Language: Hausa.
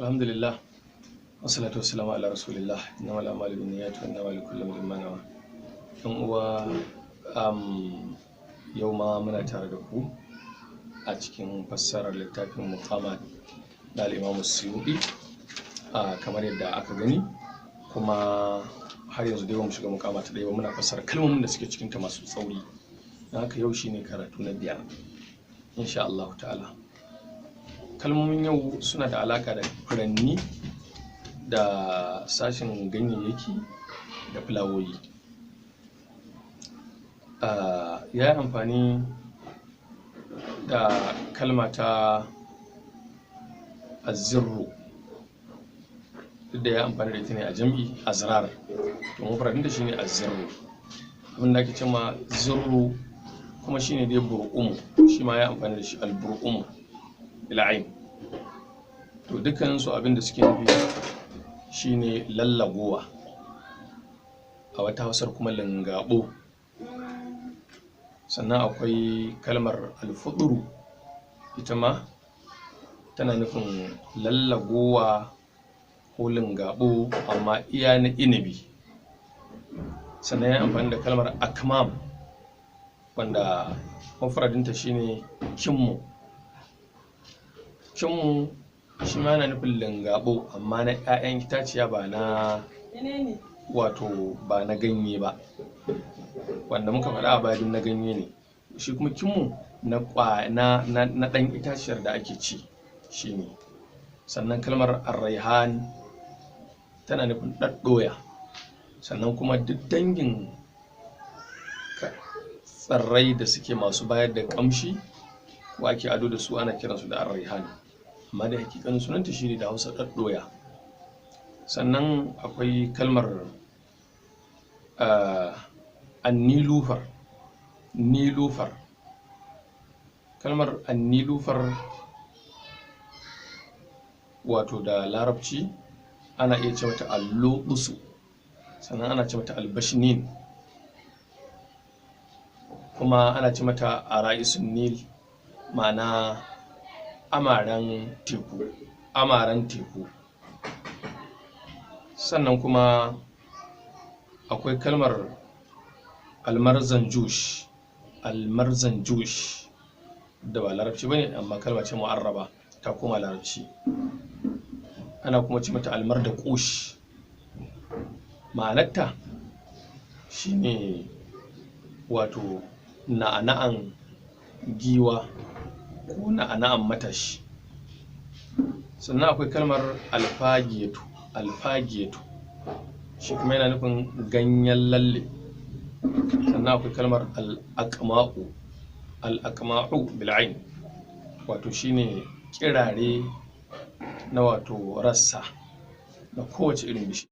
Alhamdulillah, wassalatu wassalamu ala rasulillah. Innamal a'malu binniyati wa innamal likulli imrin ma nawa. Yan uwa, yau ma muna tare da ku a cikin fassarar littafin Muqamat na al-Imam Suyuti, kamar yadda aka gani. Kuma har yanzu dai bamu shiga muqama ta ɗaya ba, muna fassara kalmomin da suke cikinta masu tsauri. Don haka yau shine karatu na 5 insha Allahu ta'ala. Kalmomin yau suna da alaƙa da furanni da sashen ganyayyaki da fulawoyi. Ya yi amfani da kalma ta azzirru, duk da ya amfani da ita ne a jam'i azrar, to mufradinta shine azzirru. Abin da ake cewa zirru kuma shine dai bur'umu, shi ma ya amfani da shi al-bur'umu bil'ain. To dukkanin su abin da suke nufi shine lallagowa, a wata Hausar kuma lingabo. Sannan akwai kalmar alfuduru, ita ma tana nufin lallagowa ko lingabo, amma iya na inabi. Sannan ya amfani da kalmar akmam, wanda mufradinta shine kimmu. Kimmu shi ma yana nufin lingabo, amma na 'ya'yan itaciya, ba na wato ba na ganye ba. Wanda muka faɗa a baya duk na ganye ne. Shi kuma kimmu na na ɗan itaciyar da ake ci shine. Sannan kalmar arraihan tana nufin ɗaɗɗoya. Sannan kuma duk dangin tsirrai da suke masu bayar da ƙamshi ko ake ado da su ana kiransu da arraihan, amma da hakikanin sunanta shine da Hausa ɗaɗɗoya. Sannan akwai kalmar annilufar, nilufar. Kalmar annilufar wato da Larabci ana iya ce mata alluɗusu, sannan ana ce mata albashinin, kuma ana ce mata ara'isun nil, ma'ana amaren teku, amaren teku. Sannan kuma akwai kalmar almarzanjush, almarzanjush da ba Larabci bane, amma kalma ce mu'arraba ta koma Larabci. Ana kuma ce mata almardaqush. Ma'anarta shine wato na'ana'an giwa ko na'ana'an matashi. Sannan akwai kalmar alfagiyatu, alfagiyatu shi kuma yana nufin ganyen lalle. Sannan akwai kalmar al'aqma'u, al'aqma'u bil'ain, wato shine kirare na wato rassa na kowace irin bishiya.